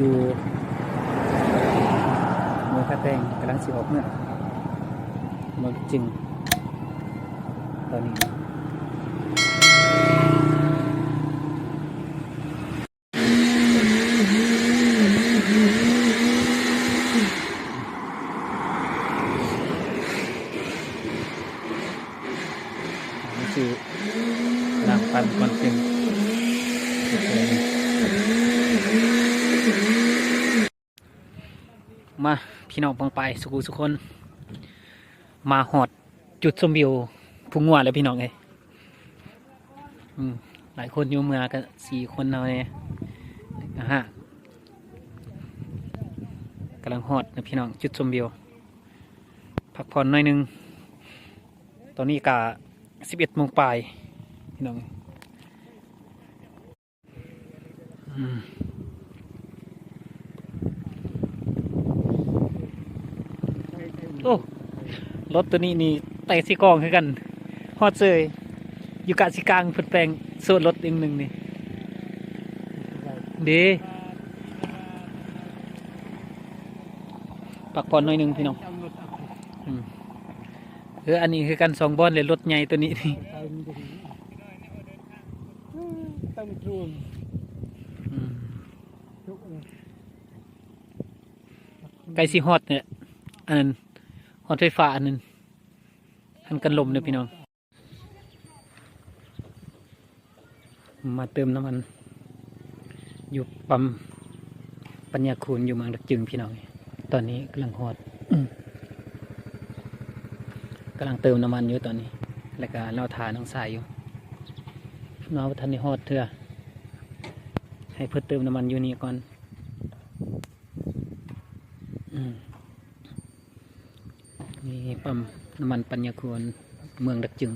ຢູ່ເມືອງທ່າແຕງ ກຳລັງຊິອອກເມືອງ ເມືອງຈຶງ ຕອນນີ້. ນີ້ຄືນ້ຳປັ່ນກ່ອນເຕັມ. ມາ ພີ່ນ້ອງປ້ອງປາຍ ສູ່ຜູ້ສູ່ຄົນ ມາຮອດຈຸດຊົມວິວພູງົວແລ້ວ ພີ່ນ້ອງເອີຍ. ອືມ ຫຼາຍຄົນຢູ່ ເມືອກະສີ່ຄົນເຮົາແດ່ ອາຮະ ກຳລັງຮອດນະ ພີ່ນ້ອງ ຈຸດຊົມວິວ. ພັກຜ່ອນໜ້ອຍໜຶ່ງ ຕອນນີ້ກະສິບເອັດໂມງປາຍ ພີ່ນ້ອງ. ອືມ ໂອ້ ລົດໂຕນີ້ນີ້ແຕ່ຊິກອງຄືກັນ ຮອດເສີຍ ຢູ່ກະຊິກາງ ເພິ່ນແປງໂຊດລົດອີກໜຶ່ງນີ້ເດ້. ພັກຜ່ອນໜ້ອຍໜຶ່ງ ພີ່ນ້ອງ. ອືມ ເອີ ອັນນີ້ຄືກັນ ສອງບ່ອນເລີຍ ລົດໃຫຍ່ໂຕນີ້ນີ້. ອືມ ໃກ້ຊິຮອດແລ້ວ ອັນນັ້ນ ຮອດໄຟຟ້າອັນນັ້ນ ຫັ້ນກັນລົມເດີ ພີ່ນ້ອງ. ມາເຕີມນ້ຳມັນຢູ່ປ້ຳປັນຍາຄູນ ຢູ່ເມືອງດາກຈຶງ ພີ່ນ້ອງ. ຕອນນີ້ກຳລັງຮອດ ກຳລັງເຕີມນ້ຳມັນຢູ່ຕອນນີ້ ແລ້ວກະລໍຖ້ານ້ອງຊາຍຢູ່ ເຮົາບໍ່ທັນໄດ້ຮອດເທື່ອ ໃຫ້ເພິ່ນເຕີມນ້ຳມັນຢູ່ນີ້ກ່ອນ. ອືມ ນີ້ປ້ຳນ້ຳມັນປັນຍາຄູນ ເມືອງດາກຈຶງ.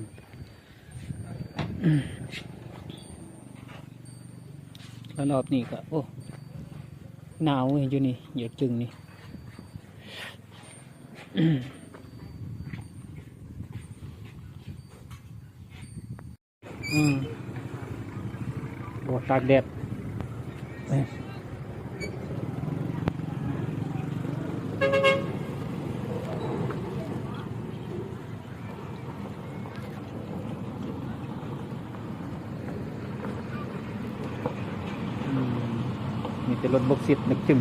ອືມ ລອບໆນີ້ກະ ໂອ້ ໜາວເວີຍ ຢູ່ນີ້ ຢູ່ດາກຈຶງນີ້. ອືມ ໂອ້ ຕາກແດດ. ອືມ ມີແຕ່ລົດບົກຊິດນຶກຈຶ່ງ.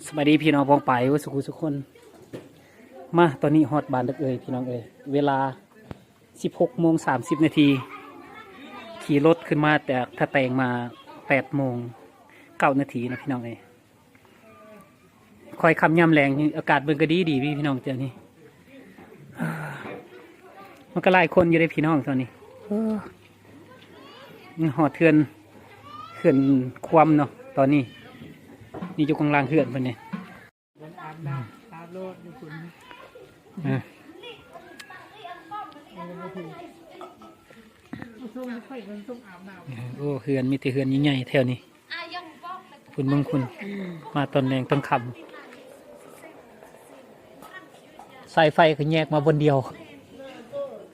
ສະບາຍດີພີ່ນ້ອງປ້ອງປາຍເບິດສູ່ຜູ້ສູ່ຄົນ. ມາ ຕອນນີ້ຮອດບ້ານເດັກເອີຍ ພີ່ນ້ອງເອີຍ. ເວລາສິບຫົກໂມງສາມສິບນາທີ ຂີ່ລົດຂຶ້ນມາຈາກທ່າແຕງມາແປດໂມງເກົ້ານາທີເນາະ ພີ່ນ້ອງເອີຍ. ຄ່ອຍຄ່ຳຍາມແລງ ອາກາດເບິ່ງກະດີດີ ພີ່ນ້ອງ ແຖວນີ້. ມັນກະຫຼາຍຄົນຢູ່ເດ້ ພີ່ນ້ອງ ຕອນນີ້. ເອີ ຮອດເຮືອນ ເຮືອນຄວາມເນາະ ຕອນນີ້. ນີ້ຢູ່ຂ້າງຫຼັງເຮືອນເພິ່ນນີ້. ອືມ ໂອ້ ເຮືອນມີແຕ່ເຮືອນໃຫຍ່ໆ ແຖວນີ້. ພຸ້ນເບິ່ງພຸ້ນ ມາຕອນແລງຕອນຄ່ຳ ສາຍໄຟກະແຍກມາບ່ອນດຽວ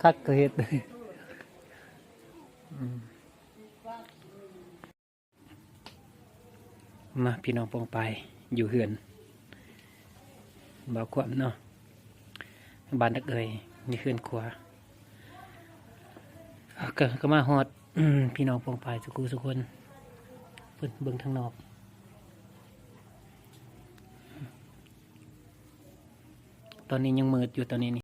ຄັກກະເຮັດ. ອືມ ມາ ພີ່ນ້ອງປ້ອງປາຍ ຢູ່ເຮືອນບ່າວຂວັນເນາະ. ບ້ານເດັກເອີຍ ນີ້ເຮືອນຄົວ. ກະ ກະມາຮອດ ພີ່ນ້ອງປ້ອງປາຍສູ່ຜູ້ສູ່ຄົນ. ເບິ່ງທາງນອກ ຕອນນີ້ຍັງມືດຢູ່ ຕອນນີ້ນີ້.